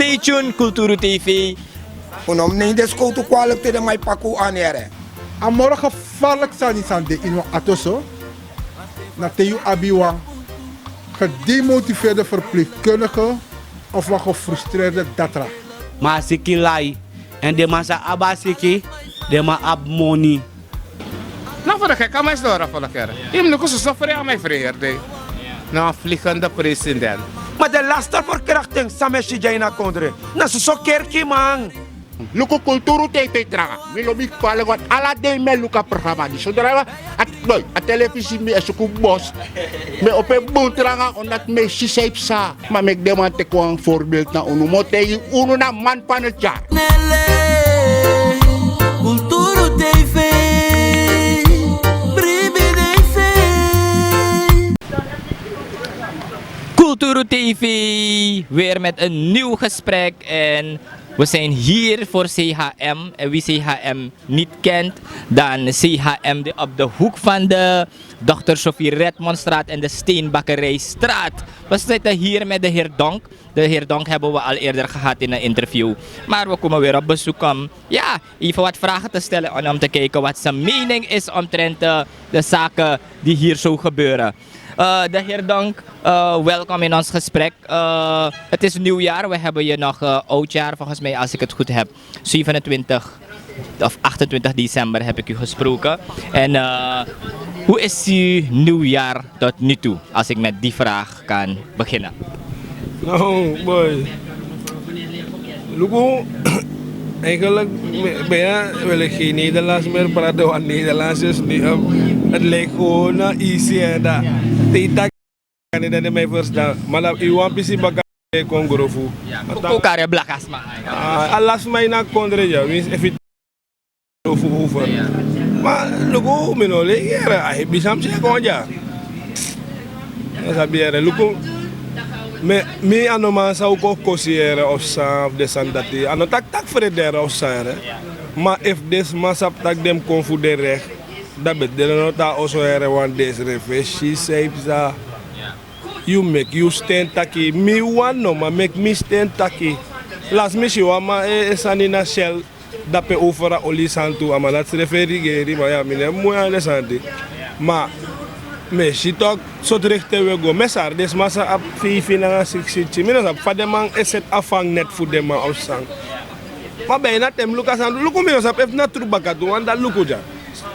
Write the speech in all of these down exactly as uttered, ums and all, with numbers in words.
Stay tuned, Kulturu T V. Un no mus neem den skowtu kwalik te den man e paki un anere. A moro gevaarlijk sani san de ini wan ato so, na te yu abi wan gedemotiveerde verpleegkundige of wan gefrustreerde datra. Ma a siki lai, èn den man sa abi a siki, den man abi moni. Na fu de keki a man e sidon ora fu de kere. Yu mus luku soso fri a man e fri heri dei. Na wan vliegende president. Ma den laste verkrachting san mi e si dya ini a kondre, na soso kerkiman. Luku Kulturu T V tranga. Mi lobi kwalik want ala dei mi e luku a programa disi. Sodra a, a, a telefisi mi e suku bos. Mi e opo en bun tranga omdat mi e si san yu psa. Ma meki den man teki wan voorbeeld na unu. Mi o taigi unu na man van het jaar. Nele, Kulturu T V, bribi den fu. Kulturu T V, weer met een nieuw gesprek en we zijn hier voor C H M. En wie C H M niet kent, dan C H M de, op de hoek van de Dokter Sophie Redmondstraat en de Steenbakkerijstraat. We zitten hier met de heer Donk. De heer Donk hebben we al eerder gehad in een interview. Maar we komen weer op bezoek om, ja, even wat vragen te stellen en om te kijken wat zijn mening is omtrent eh, de zaken die hier zo gebeuren. Eh, de heer Donk, eh, welkom in ons gesprek. Eh, het is nieuwjaar. We hebben je nog eh, oudjaar, volgens mij, als ik het goed heb. Zevenentwintig of achtentwintig december heb ik u gesproken. En eh, hoe is uw nieuwjaar tot nu toe, als ik met die vraag kan beginnen? No, boy. Luku, eigenlijk, bijna wil ik geen Nederlands meer praten, want Nederlands is nu, eh, het lijkt gewoon eh, easy en dat. Te yu taki kan yu den de mi e ferstan. Ma na yu wan pisi baka e kon grofu. Fu kari blaka sma. A lasi man ini a kondre dya, winsi efu yu taki grofu over. Ma luku, mi no leki yere, a hebi san mi si e kon dya. Yu no sabi yere, luku. Mi, mi a no man san o kon kosi yere of san, of den sani dati. A no taki taki frede yere of san yere. Ma efu den sma sabi taki den mus kon fu den recht, dan beti den no tan a oso yere wan dei srefi e si san yu psa. Yu meki yu sten taki, mi wan no, ma meki mi sten taki. Lasi mi si wan man e, e sani na Shell, dape over a oli sani tu, a man dati srefi e rigeri, ma ya, mi no e moi nanga den sani dati. Ma mi e si tok, sortu richting wi e go, mi e sari den sma san abi feifi nanga siksi pikin, mi no sabi fa den man e seti a vangnet fu den man of san. Ma bijna te mi luku a sani, luku mi no sabi efu na tru baka tu, want dati luku dya.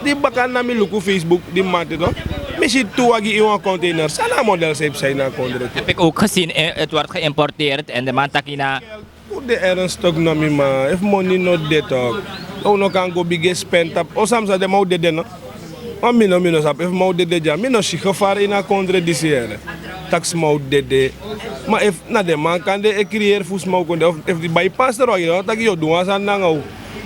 Di baka na mi luku Facebook, di mamanten, no? Mi si tu wagi ini wan container. San na a model san yu psa ini a kondre tu? Heb ik ook gezien, eh, het wordt geïmporteerd en de man taki na. Fu de ernstig na mi man, efu moni no de tok. Un no kan go bigin e spen tapu. O san mi sa den man o dede, no? Ma mi no, mi no sabi efu man o dede dya. Mi no si gevaar ini a kondre disi yere. Taki sma o dede. Ma efu na den man kande e creëer fu sma o kon de, of efu di bai pastor wagi, no? Taki yu o du wan sani nanga un.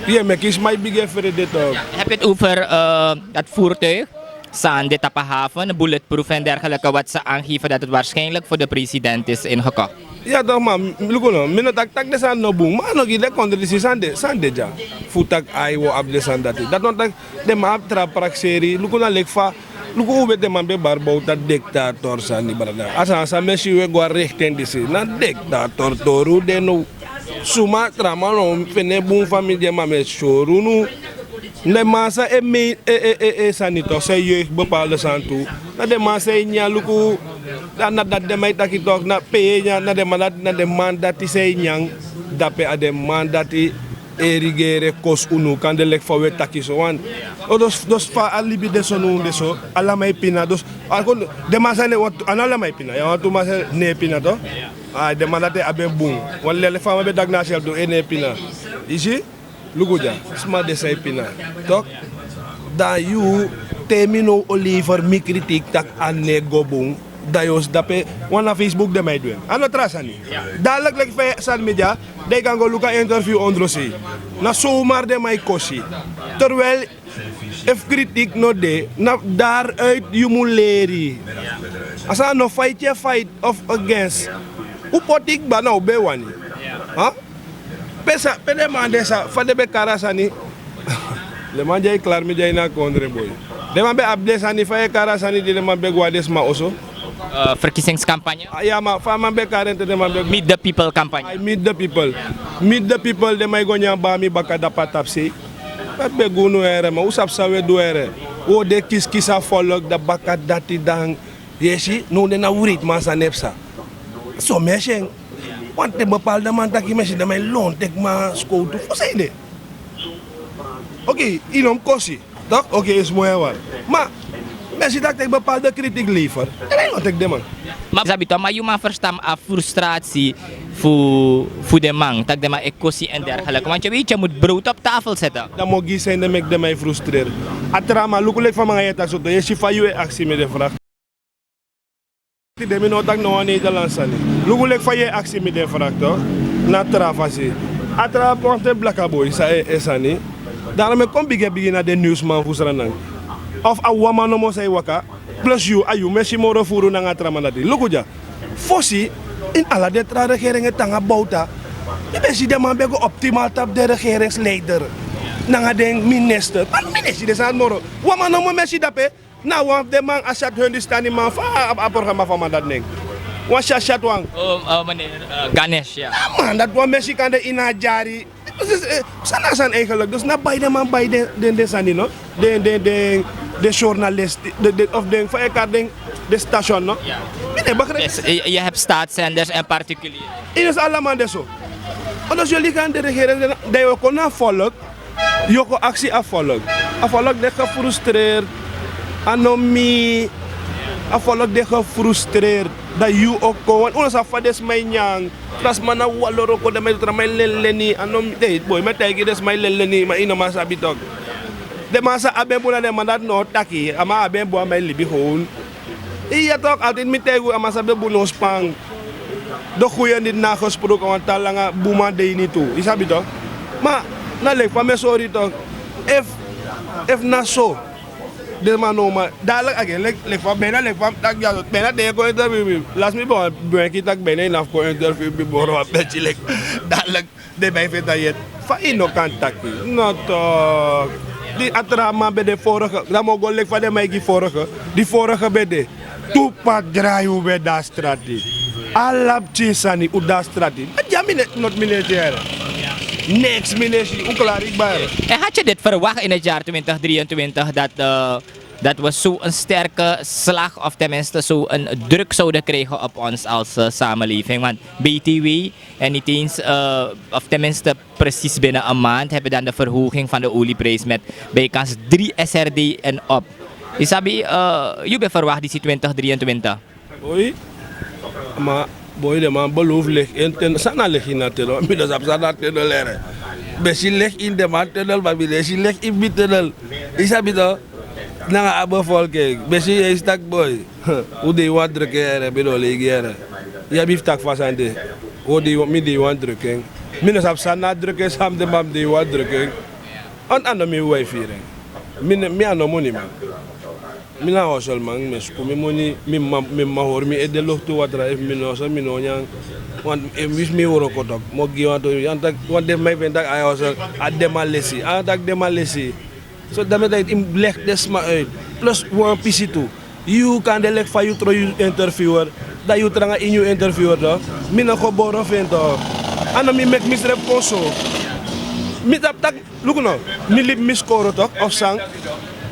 Yu e meki sma e bigin e frede tok. Heb je het over eh, dat voertuig? San de tapu a haven, bulletproof en dergelijke, wat ze aangeven dat het waarschijnlijk voor de president is ingekocht. Ya tok, ma luku no, mi no taki taki den sani no bun, ma a no gi den kondre disi san de, san de dya. Fu taki ai wi o abi den sani dati. Dati wani taki den man abi tra prakseri, luku na leki fa, luku un ben, den man ben bari bowtu a diktator sani, brada. A sani san mi e si wi e go a richting disi, na diktator tori un de now. Suma tra man no feni en bun fa mi de, ma mi e sori unu. Na den man san e mei, e, e, e, e sani tok, san e jeug bepaalde sani tu. Na den man san e nyan, luku, na, na dati den man e taki tok, na pe yu e nyan, na den man dati, na den man dati san e nyan, dape a den man dati e rigeri e kosi unu, kande leki fa wi e taki so wan. O dus, dus fa a libi de so now de so, ala man e pina, dus, a kon, den man san e, wantu, a no ala man e pina, ya wantu man san no e pina tok. A den man dati e abi en bun. Wan leli fa a man ben taki na a self du en no e pina. Yu si? Luku dya, sma de san e pina. Tok? Dan yu, te mi now o lever mi kritiek taki a no e go bun, dan yu o si dape, wan na Facebook den man e du en. A no tra sani. Dan leki leki fa yu e sani mi dya, dan yu kan go luku a interview ondrosei. Na somar den man e kosi. Terwijl efu kritiek no de, na daaruit yu mu leri. A sani no fight yu e fight of against. Un poti kba na un ben wani. Ha? Pe sa, pe den man de sa, fa den ben kari a sani. Den man dya e klari mi dya ini a kondre, boi. Den man ben abi den sani, fa yu e kari a sani di den man ben go na den sma oso. Verkiezingskampanye? Ya, ma fa a man ben kari en te den man ben go. Meet the people kampanye. Ai, meet the people. Meet the people, den man e go nyan baa mi baka dapu a tapusei. Dati ben gi unu here, ma un sabi san un e du here. Un o de kiskisi a folk, dan baka dati dan. Yu e si, now den na wreidman sani e psa. So mi e si en. Wanten bepaalde man taki mi e si den man e lon teki man skowtu fu san ede. Okei, yu no mus kosi. Toch? Okei, yu smoya wan. Ma mi e si taki teki bepaalde kritik lever, den man e lon teki den man. Ma sabi toch, ma yu man verstan a frustratie fu, fu den man, taki den man e kosi en dergelijke. Want yu weet, yu moet brood op tafel zetten. Dan mi o gi yu san ede meki den man e frustreer. A tra man, luku leki fa mi nanga yu e taki so toch, yu e si fa yu e aksi mi den vraag. Tide mi no o taki no wan Nederlands sani. Luku leki fa yu e aksi mi den vraag toch, na tra fasi. A tra porte blaka boi san e, e sani. Daarom e kon bigi e bigi na den newsman fu Sranan. Of a wan man nomo san e waka. Plus yu, a yu mi e si moro furu nanga a tra man dati. Luku dya. Fosi, ini ala den tra regering e tan nanga bowta, mi ben si den man ben go optimal tapu den regeringsleider nanga den minister. Ma mi no e si den sani moro. Wan man nomo mi e si dape. Na wan fu den man, a syat Hindustani man fu a, a, a programma fu a man dati nen. Wan syat syat wan. Oh, oh, meneer, eh, Ganesh, ya. A man dati wan mi e si kande ini a dyari. Dus, eh, san na a sani eigenlijk. Dus na bai den man bai den, den, den sani no. Den, den, den, den journalist, den, den, of den, fa yu e kari den, den station no. Ya. Mi no e begrijp. Yes, je, je hebt staatszenders en particulier. Ini a ala man de so. Omdat yu e ligi anga den regering, dan yu o kon na a volk. Yu o kon aksi a volk. A volk de gefrustreerd. A no mi. A volk de gefrustreerd. Dan yu o kon, want un no sabi fa den sma e nyan. Tra sma na wan loroko, den man e du tra, man e leni leni. A no mi, dei, boi, mi e taigi yu, den sma e leni leni, ma yu no man sabi toch. Den man san abi en bun na den man dati no o taki. A man abi en bun, a man e libi gewoon. Iya toch, altijd mi taigi unu, a man sabi bun no span. De goede niet nagesproken, want a langa bun man de ini tu. Yu sabi toch? Ma na leki fa mi e sori yu toch. Efu, efu na so. Den man no man. Dadelijk again, leki, leki fa, bijna leki fa mi taki dya so. Bijna den e kon interview mi. Lasi mi ben wani brenki taki bijna yu no abi kon interview mi moro wan peti leki. Dadelijk. Den man e feti a yet. Fa yu no kan taki? No toch. Di a tra man ben de vorige, dan mi o go leki fa den man e gi vorige. Di vorige ben de. Tu pati drai un ben de a strati. Ala pikin sani un de a strati. Ma dya mi no, noti mi no e si here. Niks mi no e si, un klari kba here. En had je dit verwacht in het jaar twintig drieëntwintig, dat, eh, dat we zo'n sterke slag, of tenminste zo'n druk zouden krijgen op ons als, eh, samenleving? Want B T W, en niet eens, eh, of tenminste precies binnen een maand, hebben dan de verhoging van de olieprijs met bijkans drie S R D en op. Yu sabi, eh, yu ben verwacht disi twintig drieëntwintig? Boi, ma boi, den man belofu leki ini tunnel. San na leki ini a tunnel? Mi no sabi san na tunnel here. Mi e si leki ini den man tunnel, ma mi no e si leki ini mi tunnel. Yu sabi toch? Nanga a bevolking. Mi e si yu e si taki boi. Un de ini wan druk en here, mi no leigi here. Yu abi fu taki fa a sani de. Un de ini wan, mi de ini wan druk en. Mi no sabi san na druk en, san mi de, ma mi de ini wan druk en. Want a no mi wai firi en. Mi no, mi a no moniman. Mi na hosselman, mi e suku mi moni, mi mma, mi mma hori mi ede loktu watra, efu mi no hosel mi no o nyan. Want efu mi wroko toch, mi o gi wantu, want taki, want den man e feni taki a e hosel, a de man lesi, a taki de man lesi. So dan mi e taigi yu, yu mus legi den sma uit. Plus wan pisi tu. Yu kande leki fa yu tron yu interviewer, dan yu tranga ini yu interviewer toch. Mi no gebore fu en toch. A no mi meki misrefi kon so. Mi tapu taki, luku no, mi libi mi skoro toch, of san.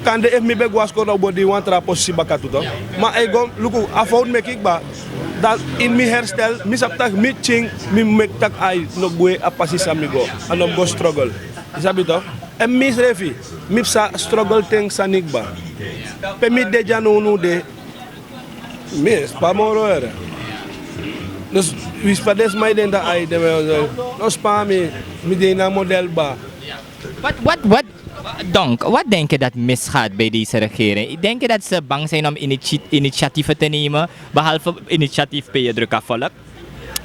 Kande efu mi ben go na skoro, dan un bo de ini wan tra posisi baka tu toch. Ma a e go, luku, a fowtu meki kba. Dan ini mi herstel, mi sabi taki mi pikin, mi meki taki ai, no gwe a pasi san mi go. A no go struggle. Yu sabi toch? Èn misrefi, mi psa struggle ten sani kba. Pe mi de dya nownow de, mi e span moro here. Dus winsi fa den sma e denki taki ai, den man e hosel, no span mi, mi de ini a model kba. Wat, wat, wat, donc, wat denk je dat misgaat bij deze regering? Denk je dat ze bang zijn om initi-, initiatieven te nemen, behalve initiatief pe yu e druk a volk?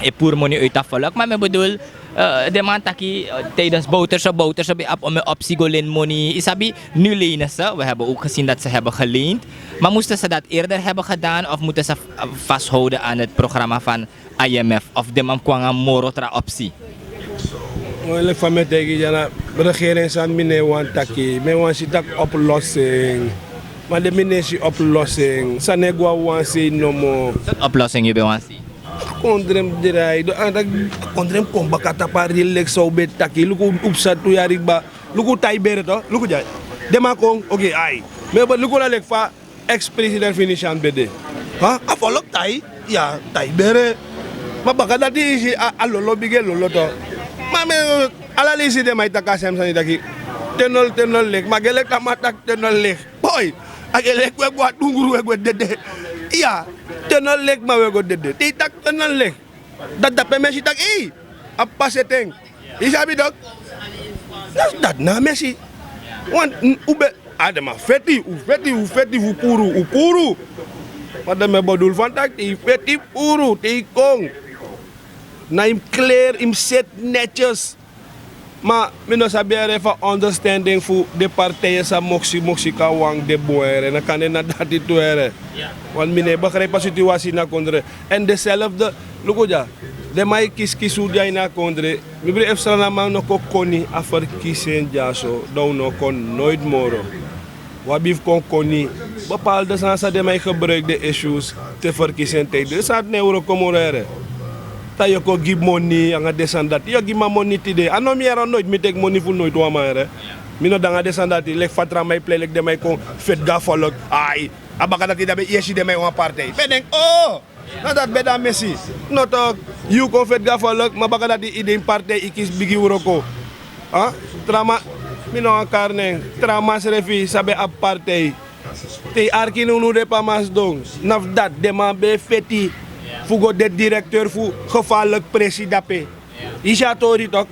E puru moni uit a volk. Maar mi bedoel, eh, den man taki, eh, tijdens Bouterse, Bouterse ben abi wan optie go leni moni. Yu sabi, nu lenen ze. We hebben ook gezien dat ze hebben geleend. Maar moesten ze dat eerder hebben gedaan of moeten ze v-, vasthouden aan het programma van I M F? Of den man kon nanga moro tra optie? Leki fa mi e taigi yu, na regering sani mi no e wani taki. Mi e wani si taki oplossing. Ma den mi no e si oplossing, san no e go na wan sei nomo. San oplossing yu ben wani si? A kondre mus drai, a kondre mus kon baka tapu a real leki san un ben taki. Luku un psa tu yari kba. Luku tai bere to, luku dya. Den man kon, oké, ai. Mi e bari luku na leki fa ex-president Venetiaan ben de. A folok tai, ya, tai bere. Ma baka dati i si a lolo bigi e lolo to. Ma mi, ala leisi den man e taki a sem sani taki. Tenol, tenol leki, ma gi leki a man taki tenol leki. Boi, a gi leki we go a dunguru, we go dede. Ya, tenol leki ma we go dede. Te i taki tenol leki. Dati dape mi e si taki, ei, a pasi ete en. I sabi tok? Dati na a mi e si. Wan, un ben, a den man feti, un feti, un feti fu puru, un puru. Ma dan mi e bedul fan taki te i feti puru, te i kon, na i mus clear, i mus seti netjes. Ma mi no sabi yere fa understanding fu den partijen san moksi moksi kan wani de bun yere, na kande na dati tu yere. Want mi no e begrijp a situasi ini a kondre. Èn dezelfde, luku dya, den man e kisi kisi un dya ini a kondre. Mi bribi efu Sranan man no kon koni a verkiezing dyaso, dan un no kon nooit moro. Un abi fu kon koni. Bepaalde sani san den man e gebruiki den issues te verkiezing tijd. Den sani no e wroko moro yere. Dan yu o kon gi moni nanga den sani dati. Yu o gi man moni tide. A no mi yere, a nooit mi teki moni fu nooit wan man yere. Mi no de nanga den sani dati. Leki fa tra man e plei leki den man e kon feti gi a folok. Ai, a baka dati dan ben yu e si den man ini wan partij. Ben denki, o! Na dati ben de a mi e si. No tok, yu kon feti gi a folok, ma baka dati i de ini partij, i kisi bigi wroko. A? Tra man, mi no wani kari nen, tra man srefi san ben abi partij. Te i arki na unu de pe a man sidon, na fu dati den man ben e feti fu go de directeur fu gevaarlijk presi dape. I si a tori tok.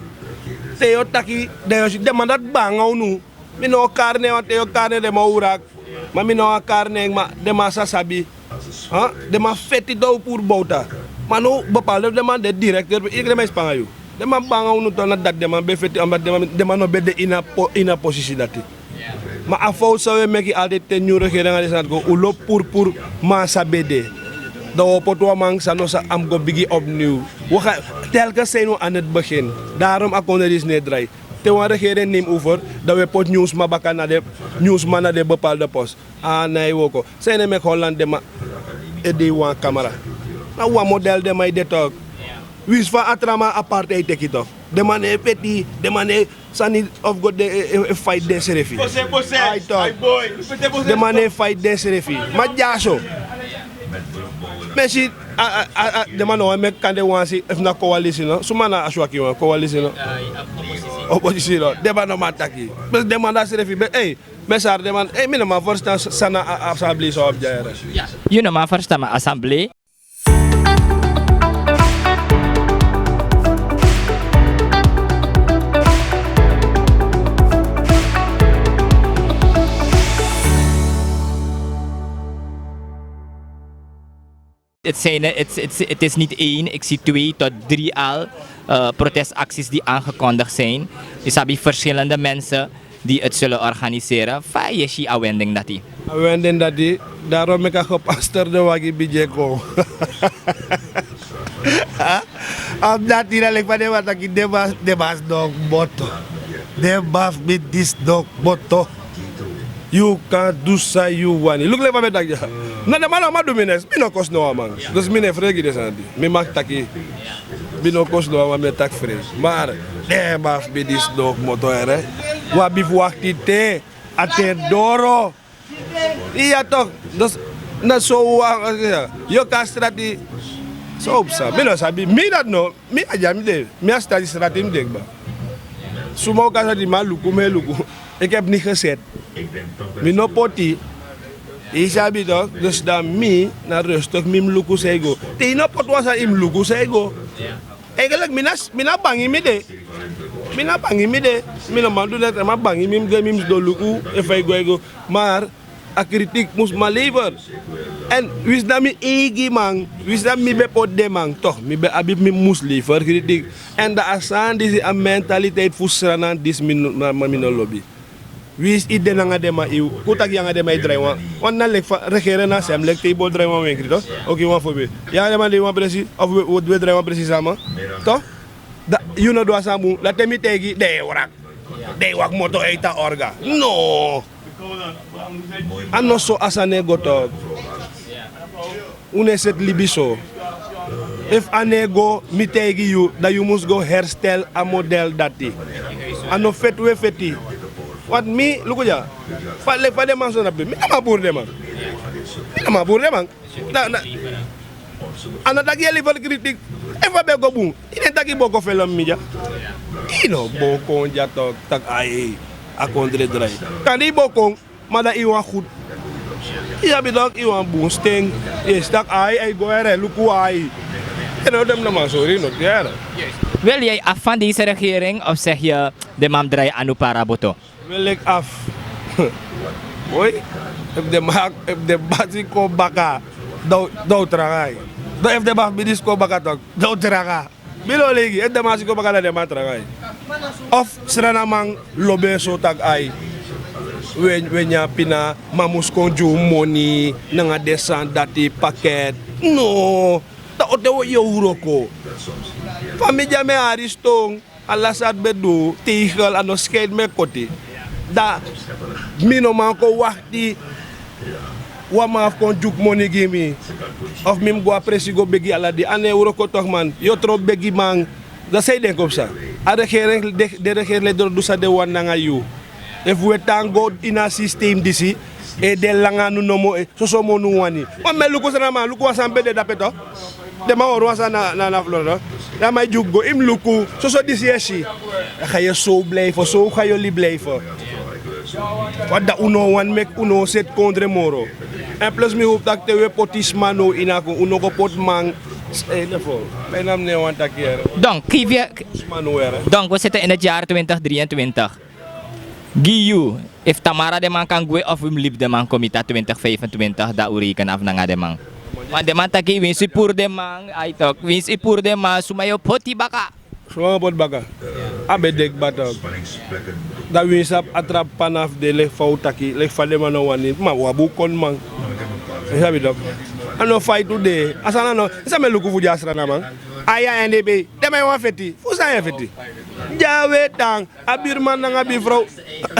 Te yu o taki, dan yu o si den man dati banga unu. Mi no o kari nen, want te yu o kari nen den man o wraki. Ma mi no wani kari nen, ma den man sa sabi. A? Den man feti dan un puru bowta. Ma now bepaalde fu den man de directeur, yu yere, den man e span nanga yu. Den man banga unu to, na dati den man ben e feti, omdat den man, den man no ben de ini a po-, ini a posisi dati. Ma a fowtu san un e meki altijd te nyun regering nanga den sani dati kon, un lobi puru puru man san ben de. Dan un o poti wan man san no sa, a mus go bigin opnieuw. We gaan telkens zijn we aan het begin. Daarom a kondre disi no e drai. Te wan regering neem over, dan un e poti nyun sma baka na den, nyun sma na den bepaalde post. A no e wroko. San ede meki Holland den man e de ini wan kamra? Na wan model den man e de tok. Winsi fa a tra man a partij teki tok. Den man no e feti, den man no e sani of go de e, e, e fight densrefi. Ai tok. Den man no e fight densrefi. Ma dyaso mi e si a, a, a, a, den man no wani meki kande wan si efu na coalitie no. Suma na a swaki wan, coalitie no? Oppositie no. Den man no man taki. Dus den man dati srefi ben, ei, mi e sari den man, ei, mi no man ferstan san na a assemblee san un abi dya yere. Yu no man ferstan, ma assemblee. Het zijn, het, het, het is niet één, ik zie twee tot drie al, eh, protestacties die aangekondigd zijn. Yu sabi, verschillende mensen die het zullen organiseren. Fa yu e si a wending dati? A wending dati, daarom meki a gepasterde wagi bigin e kon. A dati na leki fa den man taki, den man, den man sidon kmoto. Den man fu mi disi sidon kmoto. Yu kan du san yu wani. Luku leki fa mi e taki dya. No, den man no man du mi neks. Mi no kosi no wan man. Dus mi no e frigi den sani dati. Mi mag taki. Mi no kosi no wan man, mi e taki frei. Maar den man fu mi disi sidon kmoto yere. Un abi fu wakti te a ten doro. Iya tok. Dus na so wan, yu o kon a strati. So psa. Mi no sabi. Mi dati no. Mi a dya mi de, mi a strati, strati mi de kba. Suma o kon a strati, mi e luku, mi e luku. Ik heb niet gezet. Mi no poti. Yu sabi tok, dus dan mi na rustig, mi mus luku san e go. Te yu no poti wan sani, yu mus luku san e go. Eigenlijk mi na, mi na bangi mi de. Mi na bangi mi de. Mi no man du neks, ma bangi mi mus de, mi mus go luku efu a e go, a e go. Maar a kritiek mus man lever. Èn winsi na mi eigi man, winsi na mi ben poti den man, toch mi ben abi fu mi mus lever kritiek. Èn dan a sani disi a mentaliteit fu Sranan disi mi no, ma, ma mi no lobi. Winsi i de nanga den man, yu kon taki yu nanga den man e drai wan. Want na leki fa regering na semlek te i bo drai wan wenkri, toch? Oké, wan voorbeeld. Yu nanga den man de ini wan presi, of wi, wi, wi drai wan presi sama, toch? Dan yu no du a sani bun, dan te mi taigi, den e wraki. Den e waki moto uit a orga. No. A no so a sani e go tok. Un no e seti libi so. Efu a no e go, mi taigi yu, dan yu mus go herstel a model dati. A no feti un e feti. Wat mi, luku dya. Fa, leki fa den man so na pe. Mi no man puru den man. Mi no man puru den man. Na, na, a no taki yu e libi fu kritik. Efu a ben go bun, yu no e taki boko felon mi dya. Yu no boko dya tok, taki ai, a kondre drai. Kande yu boko, ma dan yu wani gudu. Yu sabi tok, yu wani bun sten. Yu e si taki ai, ai go here, luku ai. Yu no, den no man sori yu no te here. Wel, yu e afu fu disi regering of segi yu den man mus drai anu para boto? Wel, leki afu. Oi, efu den man, efu den basi kon baka, dan un, dan un tranga. Dan efu den basi kon baka tok, dan un tranga. Mi no leki, efu den basi kon baka dan den man tranga. Of Sranan man lobi en so taki ai. Wi e, wi e nyan pina, man mus kon gi un moni, nanga den sani dati paket. No, dan on ten wi o wroko. Fa mi dya mi e hari ston. Ala san a ben du, teigel, a no skeidi mi e koti. Dan mi no man kon wakti wan man fu kon dyuku moni gi mi. Of mi mus go a presi go begi ala dei. A no e wroko tok man, yu o tron begiman. Dan san yu denki o psa? A regering, den, den regering ledro du san den wani nanga yu. Efu wi e tan go ini a sistem disi, e de langa anu nomo, e, soso moni un wani. Ma mi e luku Sranan man, luku wan sani ben de dape tok. Den man hori wan sani na, na, na Florida. Dan a man e dyuku go, yu mus luku, soso disi yu e si. Dan ga yu e so blijfu, so ga yu o libi blijfu. Wat dan un no wani meki, un no seti kondre moro. En plus mi hopu taki te wi e poti sma now ini a kon, un no go poti man. Eh, lefo. Bijna mi no e wani taki here. Donc, qui vient, Sma now here. Donc, we zitten in het jaar twintig drieëntwintig. Gi yu, efu tamara den man kan gwe of wi mus libi den man kon miti a twintig vijfentwintig, dan un reken afu nanga den man. Want den man taki winsi yu puru den man, ai tok, winsi yu puru den man, suma yu o poti baka. Suma yu o poti baka. A ben de kba tok. Dan winsi a trapu panafu de leki fa un taki, leki fa den man no wani, ma wi abi un koniman. Yu sabi tok. A no faiti un de. A sani a no, san mi e luku fu dya Sranan man. Ai, a N D P, den man e wani feti. Fu san yu e feti? Dya we tan. A birman nanga birfrow.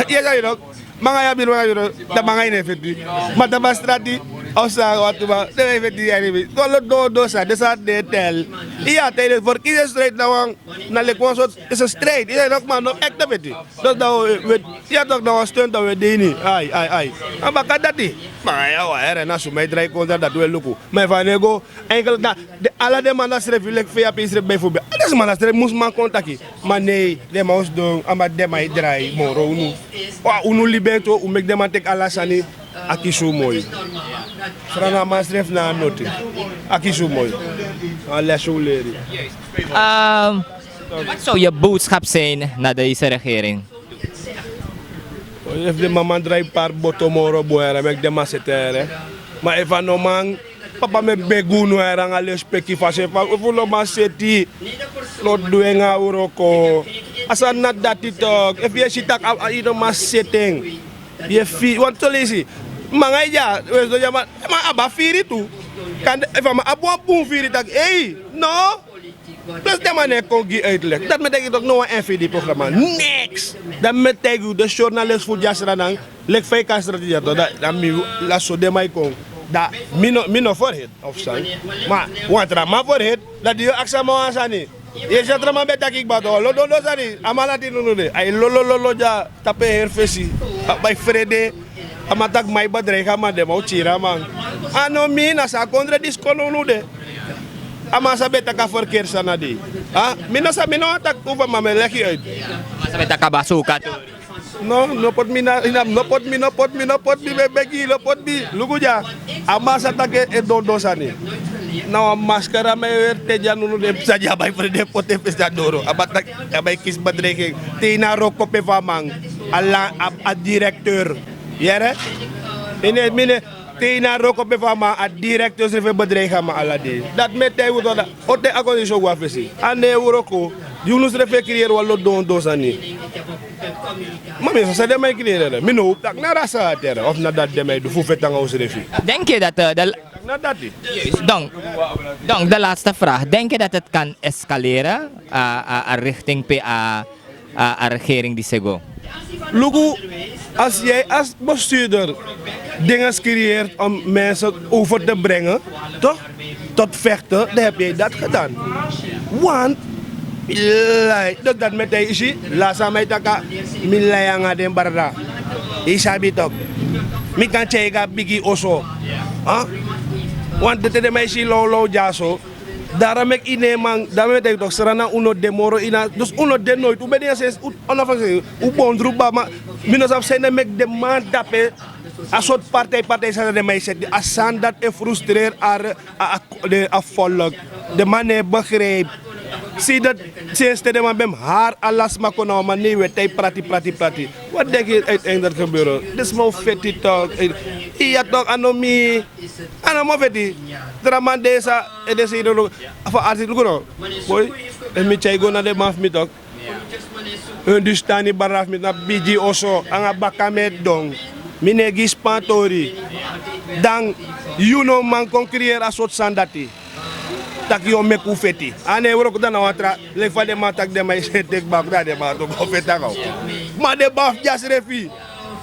Yu e sabi tok. Manga yu a birman nanga birfrow. Dan manga yu no e feti. Ma dan a strati. Of san watu ma. Den e feti yu a ribi. Kon lo don don san. Den san den e teli. Yu a teli den verkiezingsstrijd na wan. Na leki wan sortu. Is a strijd. Yu e sabi tok ma no ekte feti. Dus dan we, we, yu e tok na wan stunt dan we de ini. Ai, ai, ai. A baka dati. Manga yu a wani here na suma e drai kondre dati we luku. Ma efu a no e go. Eigenlijk na, den, ala den man dati srefi leki fa yu abi srefi bijvoorbeeld. Ala den man dati srefi mus man kon taki. Ma nee, den man o sidon, a man, den man e drai moro unu. Unu libi en tu, un meki den man teki ala sani, a kisi un moi. Sranan man srefi na a noti. A kisi un moi. A lesi un leri. Ehm, wat zou je boodschap zijn naar deze regering? Efu den man man drai pari boto moro bun here, meki den man seti here. Ma efu a no man, papa mi e begi unu here nanga lespeki fasi, efu, efu un no man seti, no du en nanga wroko. A sani na dati tok, efu yu e si taki a, a, yu no man seti en. Yu e firi, want son leisi, manga e dya, we sidon dya ma, ma a abi a firi tu. Kande, efu a man abi wan bun firi taki, ei, no. Plus den man no e kon gi uitleg. Dati mi e taigi tok, no wan N V D programma. Niks. Dati mi e taigi un, den journalist fu dya Sranan. Leki fa yu kan strati dya tok. Dan, dan mi, na so den man e kon. Dan mi no, mi no verhit of san. Ma wan tra man verhit. Dan di yu aksi a man wan sani. Yu e si a tra man ben taki kba tok. Lo don don sani. A man lati nunu de. Ai lo lo lo lo dya. Tapu en heri fesi. A bai frede. A man taki man e bedreig a man, den man o kiri a man. A no mi, na so a kondre disi kon nownow de. A man sa ben taki a verkeerde sani na dei. A, mi no sa, mi no wani taki over, ma mi e legi uit. A man sa ben taki a basu katu. No, no poti mi na, na, no poti mi, no poti mi, no poti mi, mi e begi, no poti mi. Luku dya. A man sa taki en don don sani. Na wan maskara mi e weri te dya nunu, den psa di a bai frede poti en fesi na doro. A man taki, a bai kisi bedreiging. Te ini a wroko pe fu a man. A la, a, a directeur. Yere? Yu no, mi no, te ini a wroko pe fu a man, a directeur srefi e bedreig a man ala dei. Dati mi e taigi un tok, dati o teki a kondre so go na fesi. A no e wroko. Di unu srefi e creëer wan lo don don sani. Ma mi e si san den man e creëer. Mi no hopu taki na rasa a teri. Of na dati den man e du fu feti nanga unsrefi. Denk je dat, eh, de... Na dati. Donc, donc de laatste vraag. Denk je dat het kan escaleren, eh, eh, eh, richting P A, eh, eh, regering disi e go? Luku, als jij als bestuurder dingen creëert om mensen over te brengen, toch, tot vechten, dan heb jij dat gedaan. Want, lai, dus dat met hij isi, lasa mij taka, mi lai anga den barada. Isabi toch. Mi kan tjeiga bigi oso. Huh? Want de tede mij isi low low dyaso. Dara meki ine man, dara meki toch srana uno de moro ina. Dus uno de nooit. U ben niet eens, u, onafhankelijk. U bondru bama. Mi no sabi sende meki de man dape. A soort partij, partij zijn de mij zet. A san dat e frustreer are, a, a, de, a volk. De man e begrijp. Zie dat, sinds de man ben haar alas maar kon nou, maar nee, we tijd prati, prati, prati. Wat denk je uiteindelijk gebeuren? Dit is mijn feti toch. Ja toch, ano mi. Ano mo feti. Draman desa, e desa idolo. Fa arsi luku no. Boy, e mi tjai go na de man fu mi toch. Hindustani baraf mi na bigi oso, anga baka mi e don. Mi no e gi span tori. Dan, yu no man kon creëer a soort sani dati. Tak' yu o meki un feti. A no e wroko dan na wan tra, leki fa den man taki den man e seti teki baka dan den man no go feti nanga un. Ma den baka fu dyasrefi.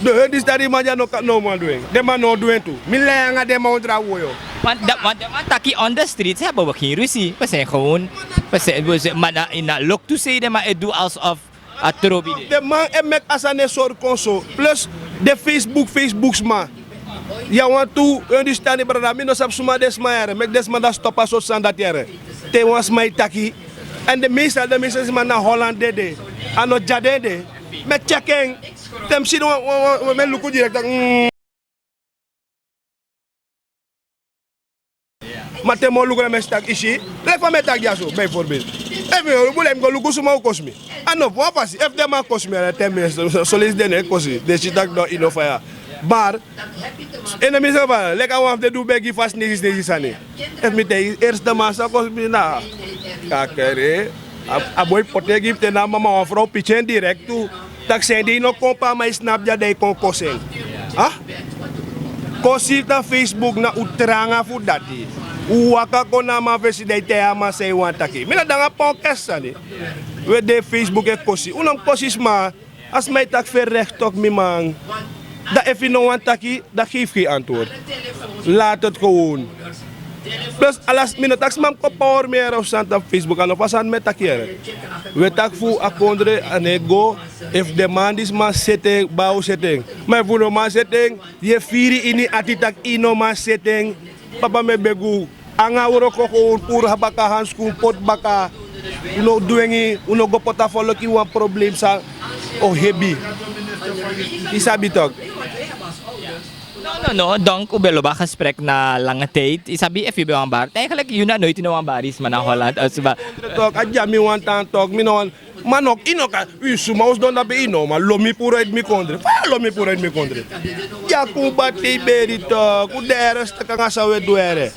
Den Hindustani man dya no kan no man du en. Den man no o du en tu. Mi lai anga den man un tra woyo. Want, dat, want den man taki on the streets hebben we geen ruzie. We zijn gewoon, we zijn, we zijn, maar na, in loktu sei den man e du alsof a trobi de. Den man e meki a sani e sori kon so. Plus den Facebook, Facebook sma. Ya wantu Hindustani brada, mi no sabi suma den sma yere. Meki den sma dati stop a sortu sani dati yere. Te wan sma e taki. Èn den meeste, den meeste sma na Holland dede. A no dya den de. Mi e check en. Te mi si den wan, wan, wan, mi e luku direct taki, mm. Ma te mi o luku na mi e si taki isi, leki fa mi e taki dyaso, bijvoorbeeld. Efu mi o luku, leki mi go luku suma o kosi mi. A no fu wan fasi, efu den man kosi mi, a ten minste, so, soleisi den no e kosi, den si taki no, yu no faya. Bar, en mi se fa, leki a wan fu den du begi fasi nesi, nesi sani. Efu mi taigi yu, eerste man sa kosi mi na kakere. A, a boi poti en gi mi te na mama wan frow pikin en direct tu. Taki san ede yu no kon pe a man e snap dya dan yu kon kosi en. Ah? Kosi na Facebook na un tranga fu dati. Un waka kon na a man fesi dan yu taigi a man san yu wani taki. Mi no de nanga pon kesi sani. We de Facebook e kosi. Un no mus kosi sma. A sma e taki feri recht toch mi man. Dan efu yu no wani taki, dan geef geen antwoord. Laat het gewoon. Plus ala, mi no taki sma mus kon power mi yere of sani tapu Facebook, a no fu a sani mi e taki yere. We taki fu a kondre, a no e go, efu den man disi man seti en, bun a o seti en. Ma efu un no man seti en, yu e firi ini ati taki yu no man seti en, papa mi e begi un. Anga wroko kon un puru baka, hanskun poti baka. Un no dwengi, un no go poti a foloki wan problem san o hebi. Yu sabi toch. No, no, no. Donc, un ben lobi a gesprek na lange tijd. Yu sabi, efu yu ben wan bari. Eigenlijk, yu na noiti no wan bari, sma na Holland. Toch, a dya mi wan tan toch. Mi no wan. Ma no, yu no kan, yu suma o sidon dape yu no, ma lo mi puru uit mi kondre. Fa lo mi puru uit mi kondre. Dya kon bati beri toch, un de ernstig anga san un e du yere.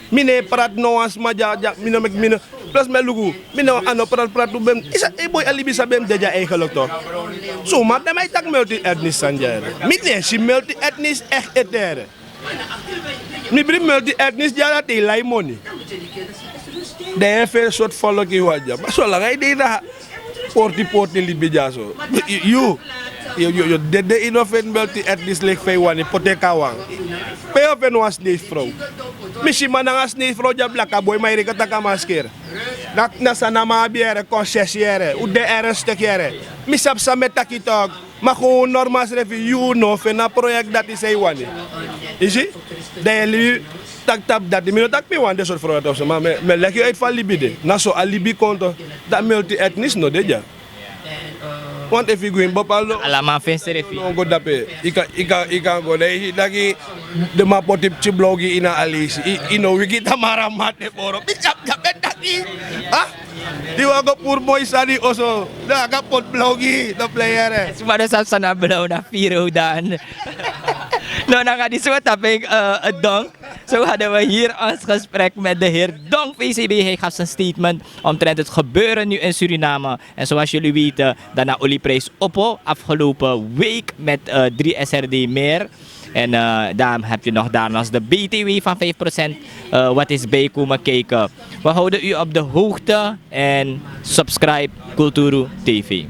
Mi no e prati no wan sma dya, dya, mi no meki, mi no, plus mi e luku, mi no, a no prati, prati un ben, yu sa, e boi a libi san ben de dya eigenlijk toch. Suma den man e taki multi-etnisch sani dya yere. Mi no e si multi-etnisch echt ete yere. Mi bribi multi-etnisch dya dati e lai moni. Den e feni sortu foloki wan dya. Ma solanga yu de ini a porti porti libi dyaso. Yu, yu, yu, yu dede ini wan feni multi-etnisch leki fa yu wani poti en kon a wan. Pe yu o feni wan Sneisi frow. Mi si man nanga Sneisi frow dya blaka boi ma yu reken taki a masker. Na, na san a man abi yere, concessie yere. Un de ernstig yere. Mi sabi san mi e taki toch. Ma gewoon normaal srefi yu no feni a project dati san yu wani. Yu si? Dan yu e libi taki tapu dati. Mi no taki mi wani den sortu frow dati of so, ma mi e, mi e leki yu uit fa libi de. Na so a libi kon toch. Dan multi-etnisch no de dya. Want efu yu go ini bepaalde, ala man feni srefi. No go dape. Yu kan, yu kan, yu kan go. Dan yu si taki den man poti pikin blauw gi yu na a leisi. Yu, yu no wiki tamara mati boro. Mi sabi dati. Ah? Yu wani go puru moi sani oso. Dan a kan poti blauw gi yu, no plei yere. Suma no sabi san na blauw, na firi dan. No, nanga disi we tapu en, eh, Donk. Zo hadden we hier ons gesprek met de heer Donk, V C B. Hij gaf zijn statement omtrent het gebeuren nu in Suriname. En zoals jullie weten, dan na olieprijs opo afgelopen week met, eh, drie S R D meer. En, eh, daar heb je nog daarnaast de B T W van vijf procent, eh, wat is bijkomen kijken. We houden u op de hoogte en subscribe Kulturu T V.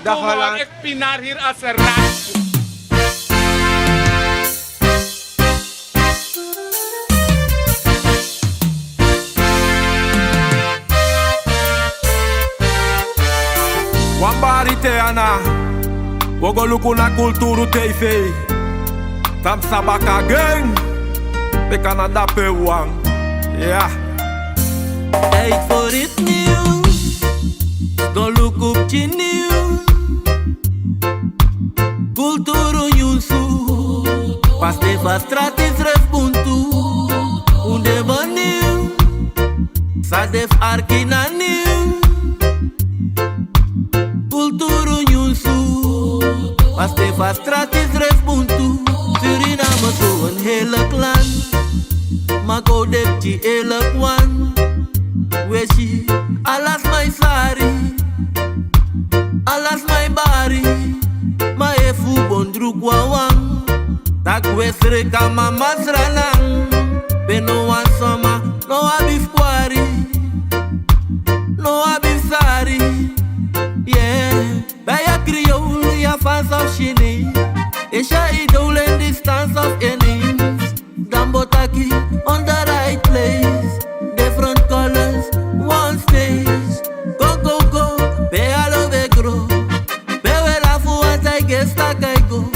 Dag Holland. Ek pinar hier als een rat. Wan bari te ana, wi o go luku na Kulturu T V. Tam sabaka gang, pe Canada pe wan. Ya. Tijd voor iets nieuws. Go luku pikin nieuws. Kulturu nyunsu. Paste fa strati srefi buntu. Un de bun nieuw. San de fu arki na nieuw. Kulturu nyunsu. Paste fa strati srefi buntu. Suriname tu een heerlijk land. Ma go de pikin elkwan. Wi e si ala sma e sari, ala sma e bari. Ma efu un bon druku wawan, taki wi e sreka mama sranan. Pe no wan sma no abi fu kwari, no abi fu sari. Yeah. Bij a Creool, ya fans of Chinees. Is ya idool in die stand of Indies. Dan bo taki on the right place. Different colors, one stage. Go, go, go, pe alo we grow. Pe we lafu want I guess that I go.